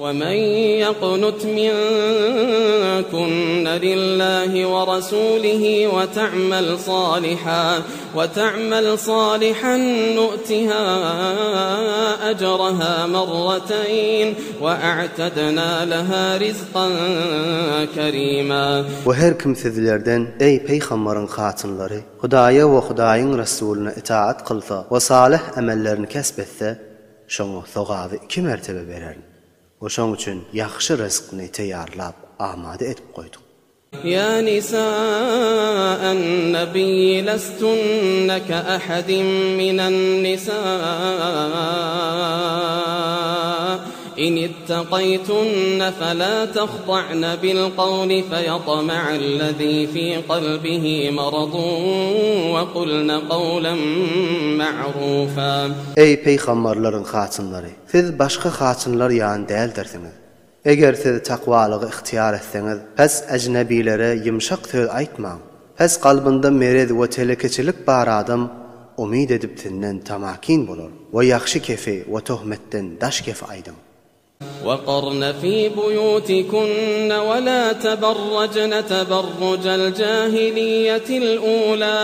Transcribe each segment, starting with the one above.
ومن يقنت منكن لله ورسوله وتعمل صالحا وتعمل صالحا نؤتها أجرها مرتين وأعتدنا لها رزقا كريما. We her kim sizlerden, eý, pygambaryň hatynlary, Hudaýa we Hudaýyň Resulyna itaat kylsa we salyh emellerini kesp etse, şoňa sogaby iki mertebe bererin we şoň üçin ýagşy ryzkny teýýarlap amada edip goýduk. Ýa nisa'an nabiyyi lestunne ke ahadin minen nisa in ittaqaýtunne fela tahda'ne bil kawli feýatma'allezî fî kalbihi maradun we kulne kawlen ma'rûfâ. Eý, pygamberleriň hatynlary! Siz başga hatynlar ýaly däldirsiňiz. Eger siz takwalygy ygtyýar etseňiz, pes ejnebilere ýumşak söz aýtmaň. Pes kalbynda merez we telekeçilik bar adam umyt edip sinden tamakin bolar we ýagşy kefi we töhmetden daş kefi aýdyň. Wekarne fi buýutikunne we la teberrejne teberrujel jahiliýetil ula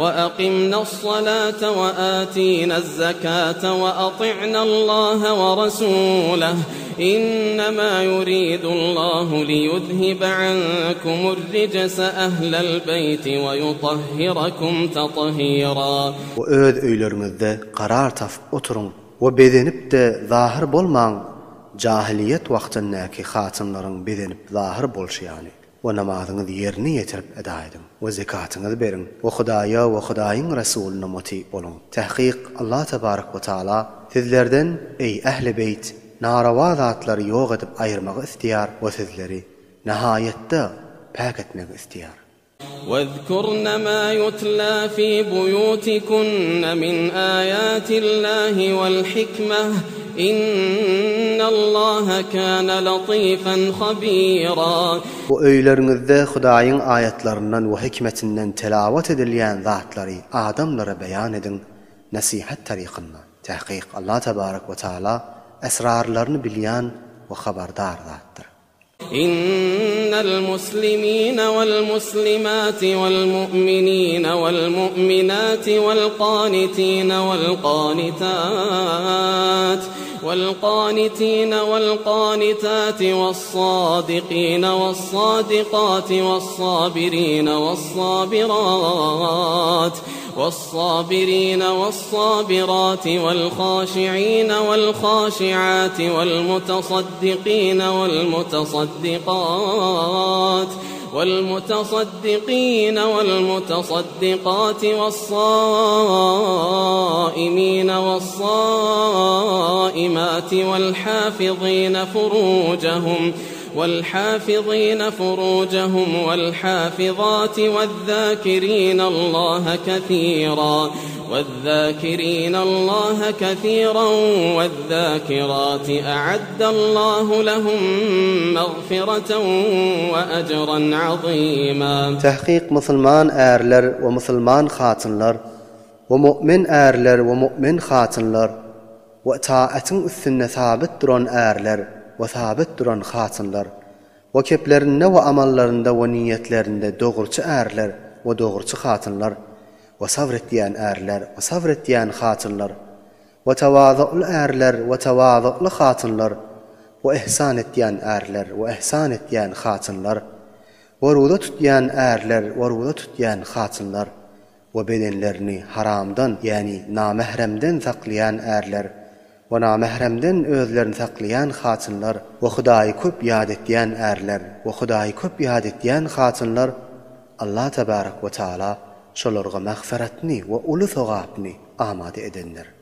we akimnes-salate we atines-zekate we ati'nallaha we rasulah Innema yuridullahu liyuzhibe ankumur-rijse ahlel-beýti we yutahhirakum tathira. We öz öýleriňizde karar tapyp oturyň we bezenip-de zahyr bolmaň, jahylyýet wagtyndaky hatynlaryň bezenip zahyr bolşy ýaly. We namazyňyzy ýerine ýetirip eda ediň, we zekatyňyzy beriň, we Hudaýa we Hudaýyň Resulyna muty boluň. Tahkyk, Allah tebarek we taala sizlerden, eý, ähli beýt, narawa zatlary ýok edip aýyrmagy isleýär we sizleri, nahaýatda, päk etmegi isleýär. Wezkurne ma yutla fi buýutikunne min aýatillahi wal hikmeh, Innallaha kana latifan habira. We öýleriňizde Hudaýyň aýatlaryndan we hikmetinden telawat edilýän zatlary adamlara beýan ediň, nesihat tarykynda. Tahkyk Allah tebarek we taala esrarlaryny bilýän we habardar zatdyr. Innal muslimine wal muslimati wal mu'minine wal mu'minati wal qanitine wal qanitat wal qanitine wal qanitati was sadikine was sadikati was sabirine was sabirat والصابرين والصابرات والخاشعين والخاشعات والمتصدقين والمتصدقات والمتصدقين والمتصدقات والصائمين والصائمات والحافظين فروجهم والحافظين فروجهم والحافظات والذاكرين الله كثيرا والذاكرين الله كثيرا والذاكرات أعد الله لهم مغفرة وأجرا عظيما. Tahkyk musulman ärler we musulman hatynlar we mu'min ärler we mu'min hatynlar We taatyň üstünde sabyt duran ärler we sabyt duran hatynlar, we keplerinde we amallarynda we niýetlerinde dogruçy ärler we dogruçy hatynlar, we sabr etýän ärler we sabr etýän hatynlar, we tawazu'ly ärler we tawazu'ly hatynlar, we ihsan etýän ärler we ihsan etýän hatynlar, we ruza tutýan ärler we ruza tutýan hatynlar, We bedenlerini haramdan, ýäni namähremden saklaýan ärler, we namähremden özlerini saklaýan hatynlar, we Hudaýy köp ýat etýän ärler, we Hudaýy köp ýat etýän hatynlar, Allah tebarek we taala şolarga magfyratny we uly sogapny amada edendir.